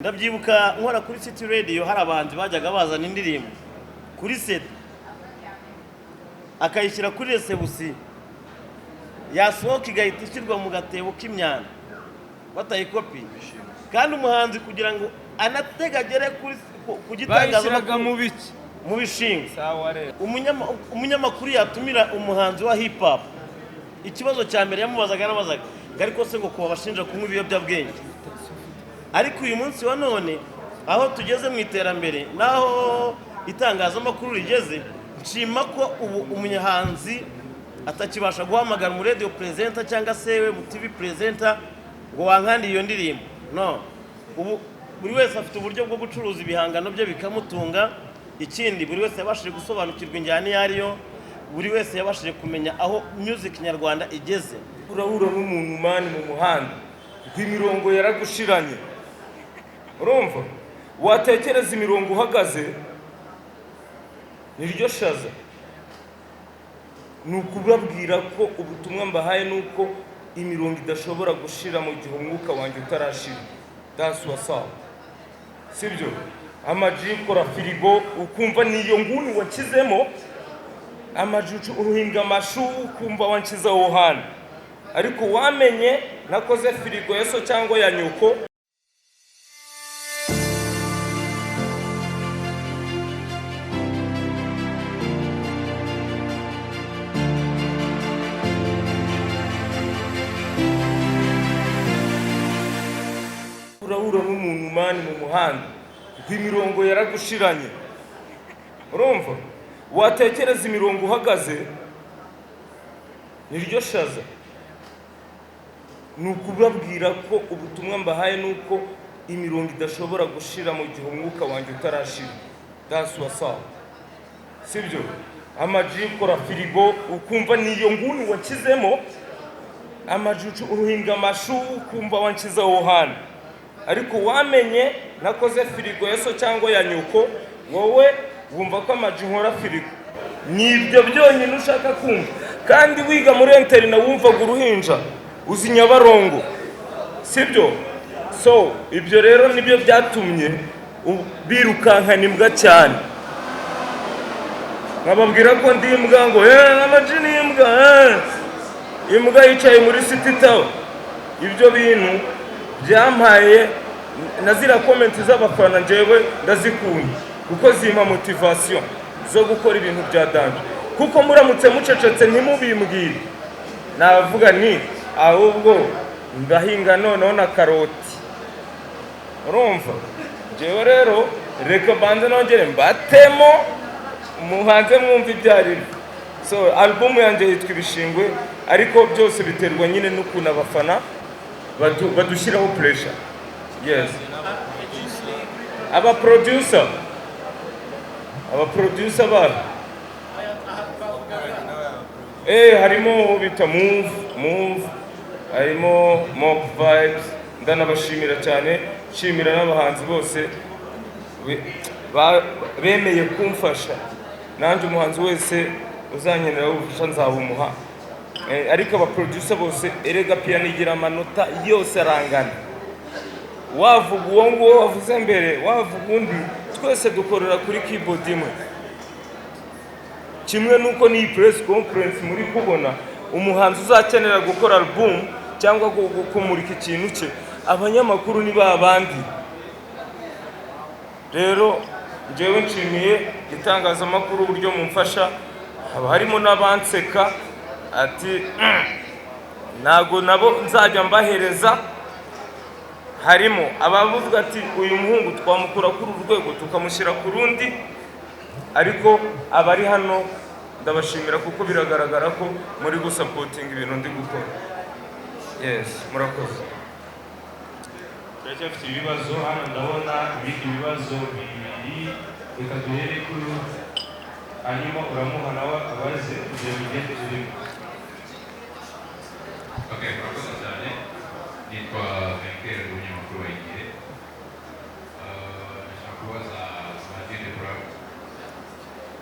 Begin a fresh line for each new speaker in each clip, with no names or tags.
Ndabyibuka nkora kuri City Radio, hari abahanzi bajyaga bazana indirimbo kuri CD, akayishyira kuri réception, yasohoka igahita ishyirwa mu gatebo k'imyanda batayikopiye. Kandi umuhanzi kugira ngo anatege agere kuri ku
Bayishyiraga
gitangazamakuru
mu biki?
Mu bishingwe.
Sawa rero.
Umunyamakuru yatumira umuhanzi wa hip hop, ikibazo cya mbere yamubazaga, yarabazaga ngo: "Ariko se ngo kuba bashinja kunywa ibiyobyabwenge?" Ariko uyu munsi wa none, aho tugeze mu iterambere n'aho itangazamakuru rigeze, nshima ko ubu umuhanzi atakibasha guhamagara mu radio presenter cyangwa se we mu TV presenter ngo: "Wankandiye iyo ndirimbo." No ubu buri wese afite uburyo bwo gucuruza ibihangano bye bikamutunga. Ikindi, buri wese yabashije gusobanukirwa injyana iyo ariyo, buri wese yabashije kumenya aho music nyarwanda igeze.
Urahura n'umuntu, man, mu muhanda ngo imirongo yaragushiranye. Urumva, watekereza imirongo uhagaze, niryo shaza. Ni ukubabwira ko ubutumwa mbahaye ni uko imirongo idashobora gushira mu gihe umwuka wanjye utarashira. That's what's up. Sibyo? Amaji ukora firigo, ukumva niyo nguni washyizemo amajuju, uruhinga amashu, ukumva wanshyize aho hantu, ariko wamenye nakoze firigo ya so cyangwa ya nyoko. Urahura n'umuntu, man, mu muhanda ngo imirongo yaragushiranye. Urumva, watekereza imirongo uhagaze, niryo shaza. Ni ukubabwira ko ubutumwa mbahaye ni uko imirongo idashobora gushira mu gihe umwuka wanjye utarashira. That's what's up. Sibyo? Amaji ukora firigo, ukumva niyo nguni washyizemo amajuju, uruhinga amashu, ukumva wanshyize aho hantu, ariko wamenye nakoze firigo ya so cyangwa ya nyoko. Wowe wumva ko amaji nkora firigo, ni ibyo byonyine ushaka kumva. Kandi wiga muri internat, wumvaga uruhinja uzi Nyabarongo, sibyo? So ibyo rero nibyo byatumye birukankana imbwa cyane, nkababwira ko ndi imbwa, ngo: "Eh, amaji ni imbwa, eh." Imbwa yicaye muri City Tower. Ibyo bintu byampaye na ziriya comment z'abafana, njyewe ndazikunda kuko zimpa motivation zo gukora ibintu bya danger. Kuko muramutse mucecetse ntimubimbwire, navuga ni ahubwo ndahinga noneho na karoti. Urumva, njyewe rero reka mbanze nongere mbatemo, muhanze mwumve ibyo ari byo. So album yanjye yitwa Ibishingwe, ariko byose biterwa nyine n'ukuntu abafana badushyiraho pressure. Yes, aba producer babo, harimo uwo bita Move Move, harimo Mop Vibes. Ndanabashimira cyane, nshimira n'abahanzi bose bemeye kumfasha. Nanjye umuhanzi wese uzankenera ubufasha nzabumuha. Ariko aba producer bose, erega piano igira amanota yose arangana. Wavuga uwo nguwo wavuze mbere, wavuga undi, twese dukorera kuri keyboard imwe. Kimwe nuko n'iyi press conference muri kubona, umuhanzi uzakenera gukora album cyangwa kumurika ikintu cye, abanyamakuru ni ba bandi. Rero njyewe nshimiye itangazamakuru uburyo mumfasha. Haba harimo n'abanseka ati ntabwo nabo nzajya mbahereza. Harimo abavuga ati: "Uyu muhungu twamukura kuri uru rwego tukamushyira ku rundi." Ariko abari hano ndabashimira kuko biragaragara ko muri gusupportinga ibintu ndi gukora. Yes, murakoze.
Turacyafite ibibazo hano, ndabona ibindi bibazo bibiri. Reka duhere kuri hanyuma uramuha nawe abaze kugira ngo bigende birimo.
Okay, murakoze cyane. Nitwa Venker, umunyamakuru wa Igihe. Ndashaka kubaza Amag The Black.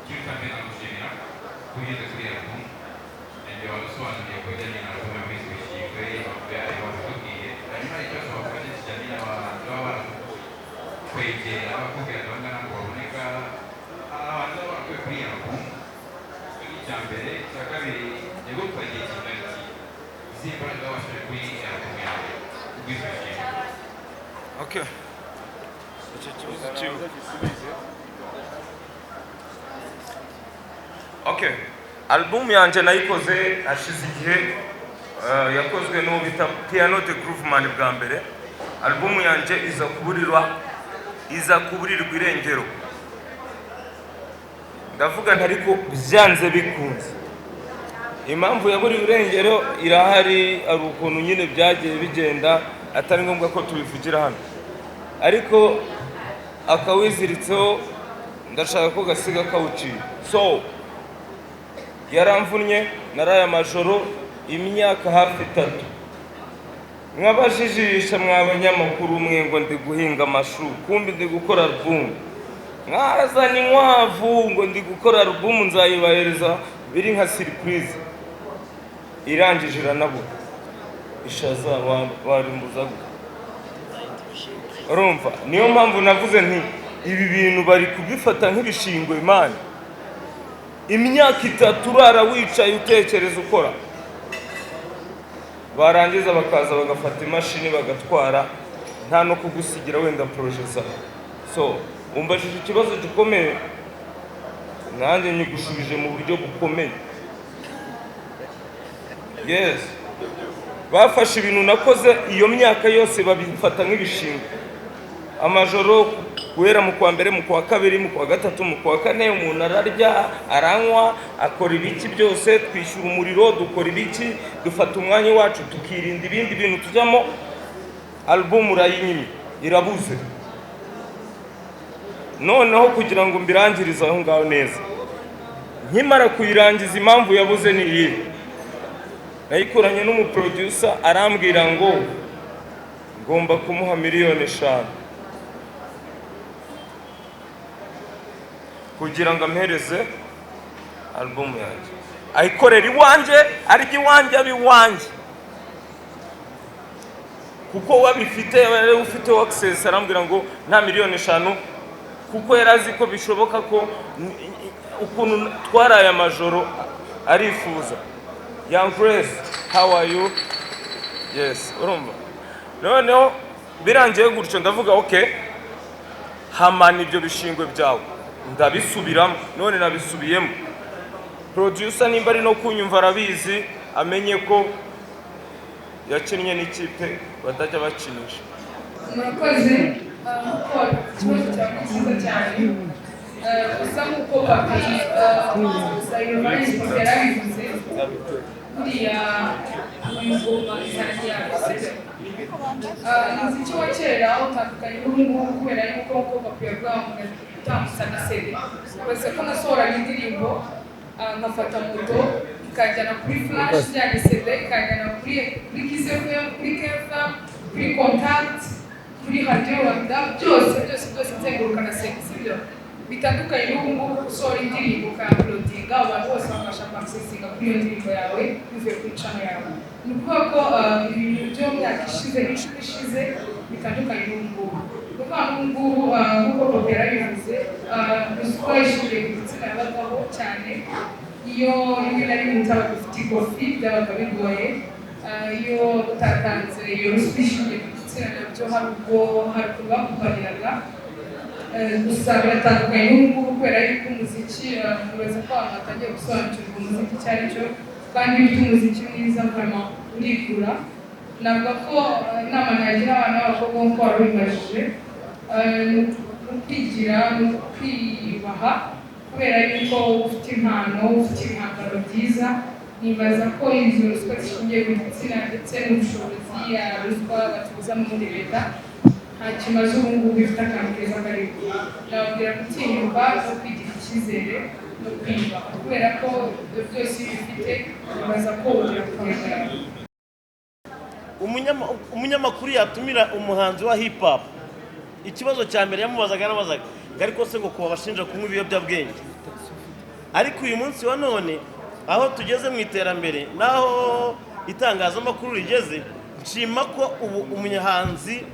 Ikintu cya mbere, namushimira ko yigeze kuri album. Ibyo wadusobanuriye ku bijyanye na album ya Miss Bishingwe, impamvu yayo watubwiye. Hanyuma ikibazo wakoze kijyanye n'abahanzi baba barakuvuye. Kwegera bakubwira ati abangana ngo baboneka abahanzi baba barakuye kuri iyi album. Icyo ni icya mbere. Icya kabiri, yagutwaye igihe kingana iki, izihe mbaraga wabashije kuri iyi album yawe kubw'izo nshingano?
Okay, icyo kibazo cyiwe. Okay, album yanjye nayikoze hashize igihe, yakozwe n'uwo bita Piano the Grooveman. Bwa mbere album yanjye iza kuburirwa irengero. Ndavuga nti ariko byanze bikunze impamvu yaburiwe irengero irahari, ari ukuntu nyine byagiye bigenda, atari ngombwa ko tubivugira hano, ariko akawiziritseho ndashaka ko gasiga kawuciye. So yaramvunnye, naraye amajoro imyaka hafi 3 mwabajijisha mwa banyamakuru mwe ngo ndi guhinga amashu, kumbi ndi gukora album. Mwazana inkwavu ngo ndi gukora album, nzayibahereza biri nka surprise. Irangije iranabura ishaza barimbuza gute? Urumva, niyo mpamvu navuze nti ibi bintu bari kubifata nk'ibishingwe. Imana, imyaka 3 urara wicaye utekereza ukora, barangiza bakaza bagafata imashini bagatwara, nta no kugusigira wenda projet zawe. So umbajije ikibazo gikomeye, nanjye nyigushubije mu buryo bukomeye. Yes, bafashe ibintu nakoze iyo myaka yose babifata nk'ibishingwe. Amajoro guhera mu kwa mbere, mu kwa kabiri, mu kwa gatatu, mu kwa kane, umuntu ararya, aranywa, akora ibiki byose, twishyura umuriro, dukora ibiki, dufata umwanya wacu, tukirinda ibindi bintu tujyamo. Album urayinyimye, irabuze. Noneho kugira ngo mbirangirize aho ngaho neza, nkimara kuyirangiza, impamvu yabuze ni iyi: nayikoranye n'umuproducer, arambwira ngo ngomba kumuha miliyoni 5 kugira ngo ampereze album yanjye, ayikorera iwanjye, arya iwanjye, aba iwanjye, kuko wabifite yari ufite access. Arambwira ngo nta miliyoni 5, kuko yari azi ko bishoboka ko ukuntu twaraye amajoro arifuza. Young Grace, how are you? Yes, urumva, noneho birangiye gutyo, ndavuga okay, hamana ibyo bishingwe byawe. Ndabisubiramo, none nabisubiyemo. Producer nimba ari no kunyumva arabizi, amenye ko yakinnye n'ikipe batajya bakinisha.
Murakoze. Kuko ikibazo cyawe ni cyiza cyane. Gusa nk'uko papi Sayirovani papi yarabivuze, buriya ingoma itangira, sibyo? Umuziki wa kera utandukanye n'ubu ngubu, kubera yuko nk'uko papi yavuga ngo utambutsa na CD, uretse ko nasohoraga indirimbo, nkafata moto ikanjyana kuri Flash ijyanye CD, ikanjyana kuri Kiss FM, kuri KFM, kuri Contact, kuri Radio Rwanda, byose byose byose nzenguruka na CD, sibyo? Bitandukanye n'ubu ngubu, usohora indirimbo ukayauploadinga, abantu bose bakabasha kwaccessinga kuri iyo ndirimbo yawe bivuye kuri channel yawe. Ni ukuvuga ko ibintu byo mu myaka ishize, 10 ishize, bitandukanye n'ubu ngubu. Ni ukuvuga n'ubu ngubu, nk'uko papa yarabivuze, ruswa ishingiye ku gitsina yabagaho cyane. Iyo rimwe na rimwe utabaga ufite ikofi byabaga bigoye. Iyo utatanze iyo ruswa ishingiye ku gitsina, nabyo hari ubwo hari ukuntu bakubariraga. Gusa biratandukanye n'ubu ngubu, kubera yuko umuziki, nibaza ko abantu batangiye gusobanukirwa umuziki icyo ari cyo, kandi iyo ufite umuziki mwiza vraiment urigura. Navuga ko inama nagira abana b'abakobwa, nk'uko wari ubibajije, ni ukwigira, ni ukwiyubaha, kubera yuko ufite impano, ufite ibihangano byiza. Nibaza ko izo ruswa zishingiye ku gitsina ndetse n'ubushobozi ya ruswa batuza muri leta nta kimaze ubu ngubu, bifite akantu keza kariho. Nababwira gutinyuka no kwigirira icyizere no kwiyubaha, kubera ko ibyo byose iyo ubifite, nibaza ko ugera ku ntego yawe.
Umunyamakuru yatumira umuhanzi wa hip hop, ikibazo cya mbere yamubazaga yarabazaga ngo ariko se ngo kuba bashinja kunywa ibiyobyabwenge? Ariko uyu munsi wa none, aho tugeze mu iterambere n'aho itangazamakuru rigeze, nshima ko ubu umuhanzi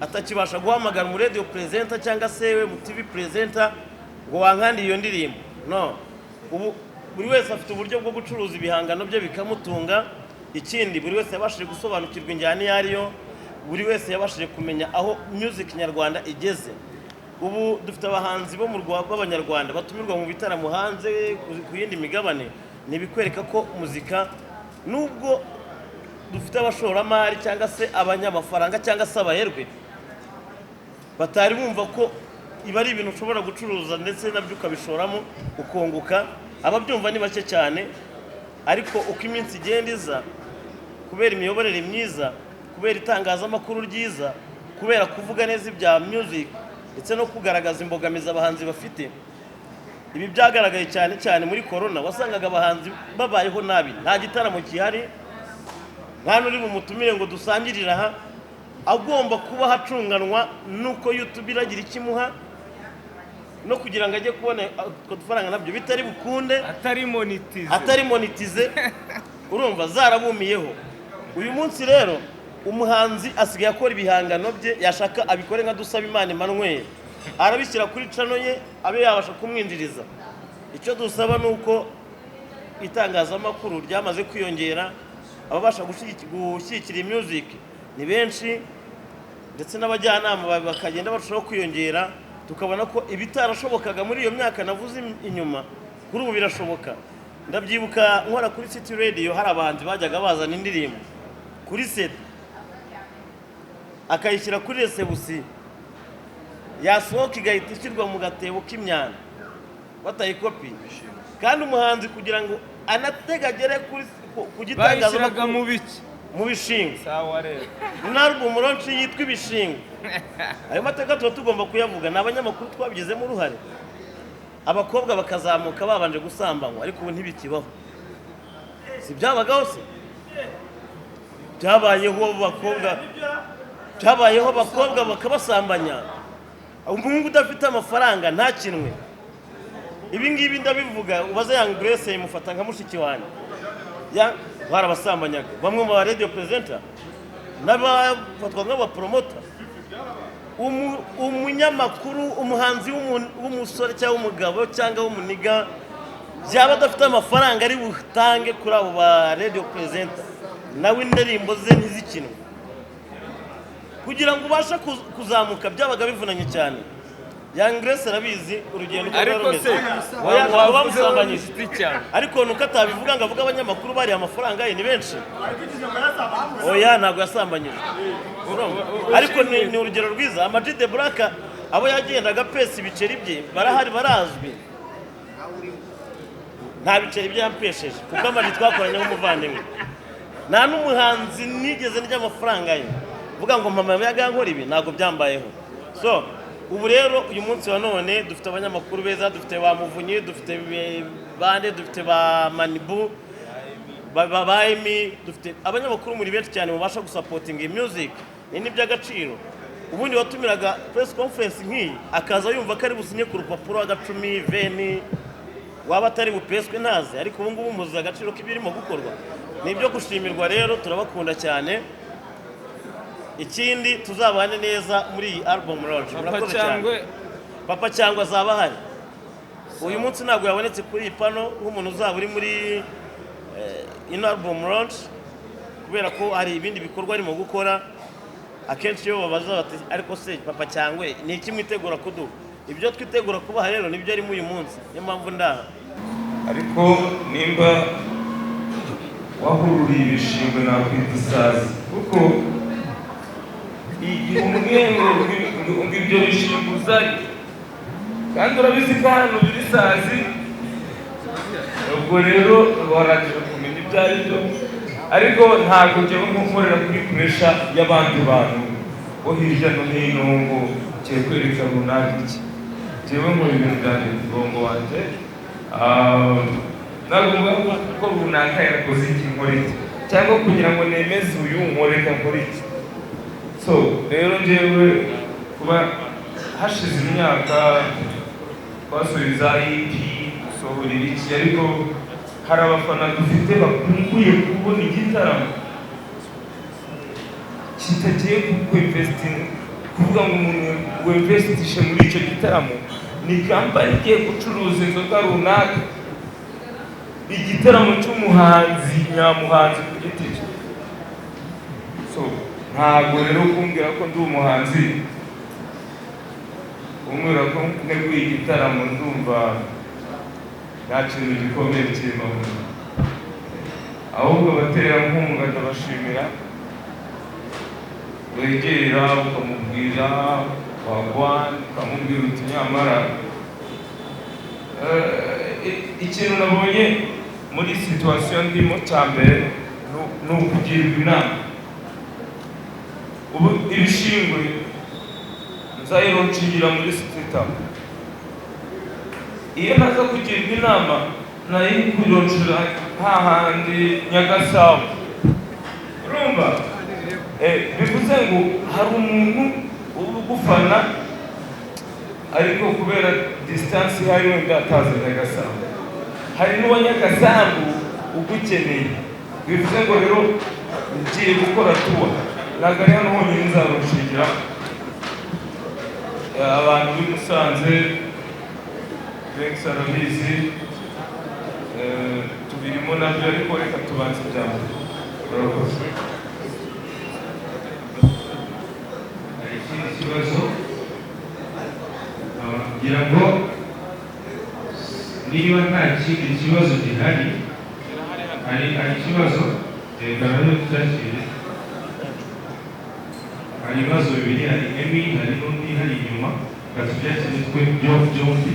Atakibasha guhamagara umu radio presenter cyangwa se we mu TV presenter ngo wankandi iyo ndirimbo. No, ubu buri wese afite uburyo bwo gucuruza ibihangano bye bikamutunga. Ikindi, buri wese yabashije gusobanukirwa injyana iyo ariyo, buri wese yabashije kumenya aho music nyarwanda igeze. Ubu dufite abahanzi bo mu Rwanda b'Abanyarwanda batumirwa mu bitaramo hanze ku yindi migabane. Ni ibikwereka ko muzika, nubwo dufite abashoramari cyangwa se abanyamafaranga cyangwa se abaherwe batari bumva ko iba ari ibintu ushobora gucuruza ndetse nabyo ukabishoramo ukunguka, ababyumva ni bake cyane. Ariko uko iminsi igenda iza, kubera imiyoborere myiza, kubera itangazamakuru ryiza, kubera kuvuga neza ibya music ndetse no kugaragaza imbogamizi abahanzi bafite, ibi byagaragaye cyane cyane muri corona. Wasangaga abahanzi babayeho nabi, nta gitaramo gihari, nta n'uri bumutumire ngo dusangirire aha, agomba kuba hacunganwa nuko YouTube iragira ikimuha no kugira ngo ajye kubona utwo dufaranga, nabyo bitari bukunde.
Atari monetize.
Atari monetize, urumva zarabumiyeho. Uyu munsi rero umuhanzi asigaye akora ibihangano bye, yashaka abikore nka Dusabimana Emmanuel, arabishyira kuri channel ye, abe yabasha kumwinjiriza. Icyo dusaba ni uko itangazamakuru ryamaze kwiyongera, ababasha gushyigikira iyi music ni benshi, ndetse n'abajyanama bakagenda barushaho kwiyongera, tukabona ko ibitarashobokaga muri iyo myaka navuze inyuma, kuri ubu birashoboka. Ndabyibuka nkora kuri City Radio, hari abahanzi bajyaga bazana indirimbo kuri set, akayishyira kuri reception, yasohoka igahita ishyirwa mu gatebo k'imyanda batayikopiye. Kandi umuhanzi kugira ngo anatege agere ku
Bayishyiraga
gitangazamakuru
mu biki?
Mu bishingwe.
Sawa rero.
N'album launch yitwa Ibishingwe. Ayo mateka tuba tugomba kuyavuga, ni abanyamakuru twabigizemo uruhare. Abakobwa bakazamuka babanje gusambanywa, ariko ubu ntibikibaho. Si byabagaho se? Byabayeho, abakobwa byabayeho, abakobwa bakabasambanya, umuhungu udafite amafaranga ntakinwe. Ibi ngibi ndabivuga, ubaze Young Grace, mufata nka mushiki wanjye. Barabasambanyaga bamwe mu ba radio presenter n'abafatwa nk'abapromota. Umunyamakuru, umuhanzi w'umusore cyangwa w'umugabo cyangwa w'umuniga, byaba adafite amafaranga ari butange kuri abo ba radio presenter, nawe indirimbo ze ntizikinwe. Kugira ngo ubashe kuzamuka byabaga bivunanye cyane. Young Grace arabizi urugendo uko rwari
Ariko
rumeze.
se
Oya, ntabwo
wavuze
bamusambanyije.
inshuti cyane.
Ariko nuko atabivuga ngo avuge abanyamakuru bariya amafaranga ye ni benshi. Oya, ntabwo yasambanyije. Urumva? Ariko ni urugero rwiza. Ama G The Black, abo yagendaga pesa ibiceri bye barahari, barazwi. Nta biceri bye yampesheje, kuko Ama G twakoranye nk'umuvandimwe. Nta n'umuhanzi nigeze ndya amafaranga ye vuga ngo mama yaga nkora ibi, ntabwo byambayeho. So ubu rero uyu munsi wa none dufite abanyamakuru beza, dufite ba Muvunyi, dufite bande, dufite ba Manibu, ba Emi, dufite abanyamakuru muri benshi cyane mubasha gusapotinga iyi music, ni n'iby'agaciro. Ubundi watumiraga press conference nk'iyi akaza yumva ko ari businye ku rupapuro agacumi veni, waba atari bupeswe ntaze. Ariko ubu ngubu muzi agaciro k'ibirimo gukorwa, ni ibyo gushimirwa. Rero turabakunda cyane. Ikindi, tuzabane neza muri iyi album launch.
Papa
Murakoze cyane.
Cyangwe.
Papa Cyangwa azaba ahari. Uyu munsi ntabwo yabonetse kuri iyi pano nk'umuntu uzaba uri muri ino album launch, kubera ko hari ibindi bikorwa arimo gukora. Akenshi iyo babaza bati: "Ariko se Papa Cyangwe ni iki mwitegura kuduha?" Ibyo twitegura kubaha rero nibyo arimo uyu munsi, niyo mpamvu ndaha.
Ariko nimba wahururiye ibishingwe, nakwita isazi, kuko igihe umubwiye ngo ibyo bishingwe uzanye, kandi urabizi ko hano biri isazi, ubwo rero warangije kumenya ibyo ari byo. Ariko ntabwo njyewe nkorera kuri pressure y'abandi bantu bo hirya no hino ngo ngiye kwereka runaka iki. Njyewe nkora ibintu byanjye ku murongo wanjye. Ntabwo mvuga ko runaka yakoze iki nkora iki, cyangwa kugira ngo nemeze uyu nkoreka nkora iki. So rero njyewe kuba hashize imyaka twasohoye za EP, dusohora ibiki, ariko hari abafana dufite bakumbuye kubona igitaramo kitagiye ku investinga. Kuvuga ngo umuntu winvestishe muri icyo gitaramo ni kampani igiye gucuruza inzoga runaka, igitaramo cy'umuhanzi nyamuhanzi ku giti cye. So ntabwo rero kumbwira ko ndi umuhanzi, kumbwira ko nteguye igitaramo, ndumva nta kintu gikomeye kirimo. Ahubwo abaterankunga ndabashimira, wegera ukamubwira wagwan, ukamubwira uti nyamara ikintu nabonye muri situation ndimo cya mbere ni ukugirwa inama. Ubu ibishingwe nzayironshingira muri City Tower. Iyo naza kugirwa inama, nari kuyironshira hahandi Nyagasabo. Urumva, bivuze ngo hari umuntu uba ugufana, ariko kubera distance ihari wenda ataza Nyagasambu, hari n'uwa Nyagasambu ugukeneye. Bivuze ngo rero ngiye gukora tour, ntabwo ari hano honyine nzarushingira. Abantu b'i Musanze, Bex arabizi, tubirimo nabyo, ariko reka tubanze ibya mbere. Urakoze.
Hari ikindi kibazo? Ngira ngo niba nta kindi kibazo gihari, hari ikibazo, reka nayo tucyakire. Hari ibibazo bibiri, hari Emi, hari n'undi hari inyuma. Reka tubyakire twe byombi.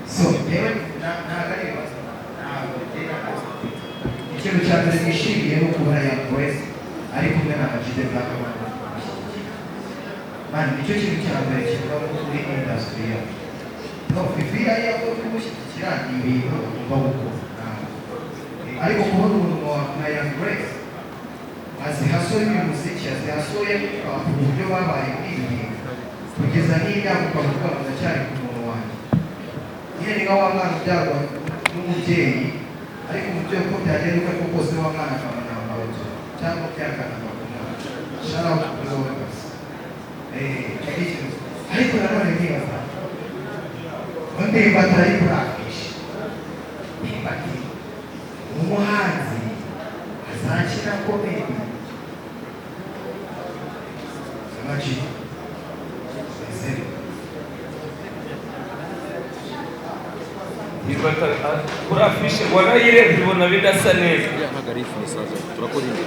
So yewe, ntabwo ari ibibazo, ntabwo bitera. Ikintu cya mbere nishimiye ni ukubona Young Grace ari kumwe na Ama G The Black. Man, nicyo kintu cya mbere kivuga muri industry yacu. No Fifi yari yavuga kumushyigikira ni ibintu ugomba gukora ntabwo. Ariko kubona umuntu nka Young Grace azi hustle y'umuziki, azi hustle ya hip hop, uburyo babaye muri ibi bintu kugeza n'imyaka ukavuga ngo ndacyari ku muntu wanjye nyine, ni nka wa mwana ubyarwa n'umubyeyi, ariko umubyeyi uko byagenda uko ariko kose wa mwana akaba number two cyangwa umubyeyi akanamba ku mwana. Shout out kuri wowe kabisa. Icyo ni ikintu. Ariko nanone nkibaza undi batari kuri affiche, ndimbati umuhanzi azakina comedy? Amaji ese?
Kuri affiche warayirebye ubona bidasa neza?
Iriya ntabwo ari finissage, turakora indi,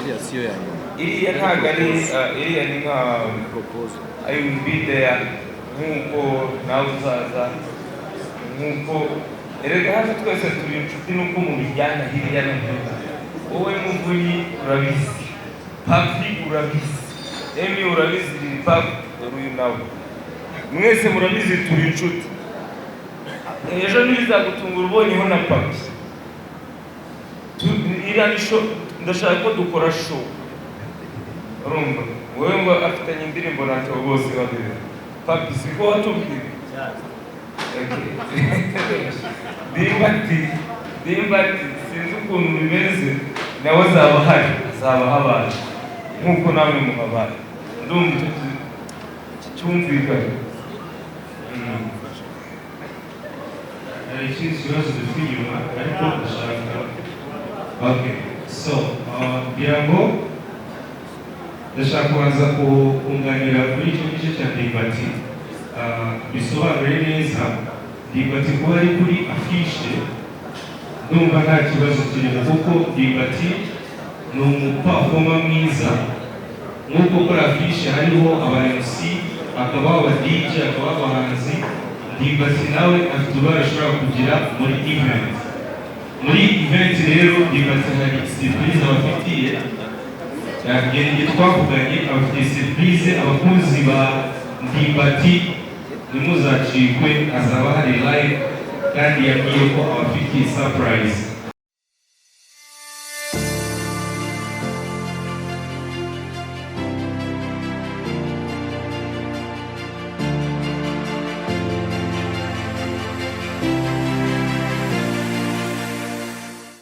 iriya siyo ya nyuma.
Iriya ntabwo ari iriya ni nka
Proposal.
I will be there, nk'uko nawe uzaza, nk'uko erega hano twese turi inshuti, n'uko mubijyana hirya no hino. Wowe Muvunyi urabizi, Papi urabizi, Emi urabizi, Lil Papi, dore uyu nawe, mwese murabizi turi inshuti. Ejo ntibizagutungura ubonyeho na Papi. Iriya ni show, ndashaka ko dukora show. Urumva wowe ngo afitanye indirimbo na Theo bose babiri. Papi, siko watubwiye? Okay. Ndimbati sinzi ukuntu bimeze, nawe azaba ahari, azaba habaye nk'uko namwe muhabaye. Ndumva icyo cyumvikanye.
Hari ikindi kibazo dufite inyuma, ariko ndashaka, okay, so ngira ngo ndashaka kubanza kunganira kuri icyo gice cya Ndimbati, bisobanure neza. Ndimbati kuba ari kuri affiche, ndumva nta kibazo kirimo, kuko Ndimbati ni umuperformer mwiza. Nk'uko kuri affiche hariho aba MC, hakabaho aba DJ, hakabaho abahanzi, Ndimbati nawe afite uruhare ashobora kugira muri event. Muri event rero Ndimbati hari surprise abafitiye. Igihe twavuganye, abafitiye surprise. Abakunzi ba Ndimbati ntimuzacikwe, azaba hari live, kandi yabwiye ko abafitiye surprise.